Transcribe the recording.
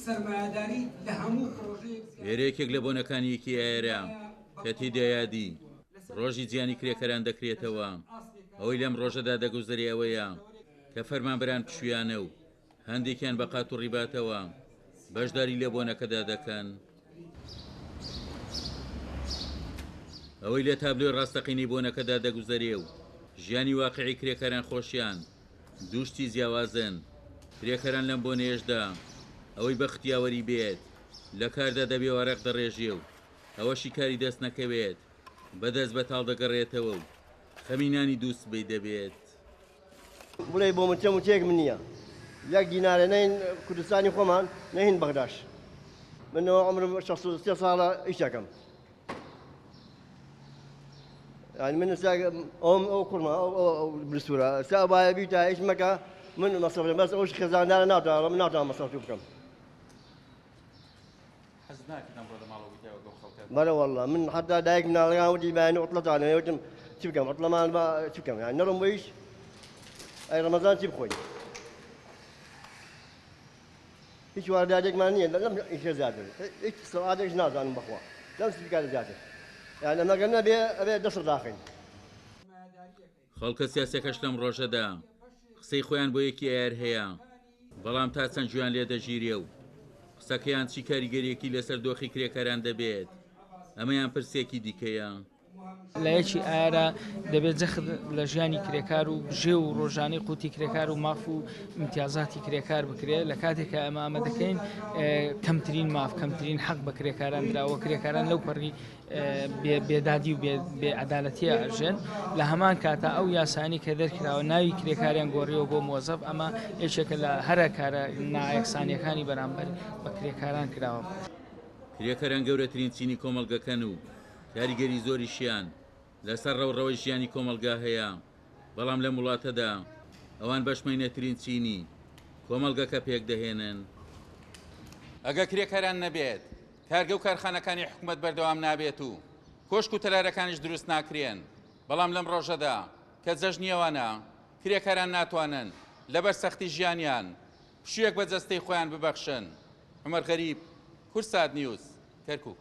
سەرمایەداری لە هەموو پڕۆژەیەک زیاتر. لێرە یەکێک لە بۆنەکانی یەکی ئایارە کە تێیدا یادی ڕۆژی جیهانی کرێکاران دەکرێتەوە. ئەوەی لەم ڕۆژەدا دەگوزەرێ ئەوەیە کە فەرمانبەران پشوویانە و هەندێکیان بە قات و ڕیباتەوە بەشداری لە بۆنەکەدا دەکەن. ئەوەی لە تابلۆی ڕاستەقینەی بۆنەکەدا دەگوزەرێ و ژیانی واقیعی کرێکاران خۆشیان دوو شتی جیاوازن. کرێکاران لەم بۆنەیەشدا ئەوەی بەخت یاوەری بێت لە کاردا دەبێ و ئارەق دەڕێژێ و ئەوەشی کاری دەست نەکەوێت بە دەست بەتاڵ دەگەڕێتەوە و خەمی نانی دوو سبەی دەبێت. بڵێی بۆ من چە موچەیەکم نییە یەک دینارێ نە هین کوردستانی خۆمان نە هین بەغداش من عمرم 63 ساڵە ئیش دەکەم یعنی من ئەوم ئەو کوڕمە ئەو بلسوورە سا وایە بیتا ئیش مەکە من مەسەف بەس ئەوش خێزاندارە ناتوانم من ناتوانم مەسەف بکەم حەز ناکرد ئەمڕۆ لە ماڵەوە بوویتەوە گەو خەڵکە؟ بەرە واللە من حتا دایک مناڵەکان وتی بەیانی عوتڵەتان هەیە وتم چی بکەم عوتڵەمان با چی بکەم یان نەڕۆم بۆ ئیش ئەی ڕەمەزان چی بخۆین هیچ وارداتێکمان نییە لەم ئیشە زیاتر هیچ سەوادێکش نازانم بەخوا لەم سیکارە زیاتر یان ئەمەگەر نەبێ ئەبێ دەسڕ داخەین. خەڵکە سیاسیەکەش لەم ڕۆژەدا قسەی خۆیان بۆ یەکی ئایار هەیە، بەڵام تا چەند گوێیان لێ دەگیرێ و قسەکەیان چی کاریگەریەکی لەسەر دۆخی کرێکاران دەبێت، ئەمەیان پرسێکی دیکەیە. لە یەکی ئایارا دەبێت جەخت لە ژیانی کرێکار و بژێو و ڕۆژانەی قوتی کرێکار و ماف و ئیمتیازاتی کرێکار بکرێت، لە کاتێک کە ئەمە ئەمە دەکەین کەمترین ماف کەمترین حەق بە کرێکاران دراوە، کرێکاران لەو پەڕی بێدادی و بێ عەدالەتیە ئەژێن، لە هەمان کاتا ئەو یاسانی کە دەرکراوە ناوی کرێکاریان گۆڕیەوە بۆ مۆزەف، ئەمە یەکێکە لە هەرە کارە نایەکسانیەکانی بەرامبەر بە کرێکاران کراوە. کرێکاران گەورەترین چینی کۆمەڵگەکەن و کاریگەری زۆریشیان لەسەر ڕەوڕەوەی ژیانی کۆمەڵگا هەیە، بەڵام لەم وڵاتەدا ئەوان بەشمەینەترین چینی کۆمەڵگەکە پێکدەهێنن. ئەگەر کرێکاران نەبێت، کارگە و کارخانەکانی حکومەت بەردەوام نابێت و کۆشک و تەلارەکانیش دروست ناکرێن، بەڵام لەم ڕۆژەدا کە جەژنی ئەوانە، کرێکاران ناتوانن لەبەر سەختی ژیانیان پشوویەک بە جەستەی خۆیان ببەخشن. عومەر غەریب، کوردسات نیوز، کەرکوک.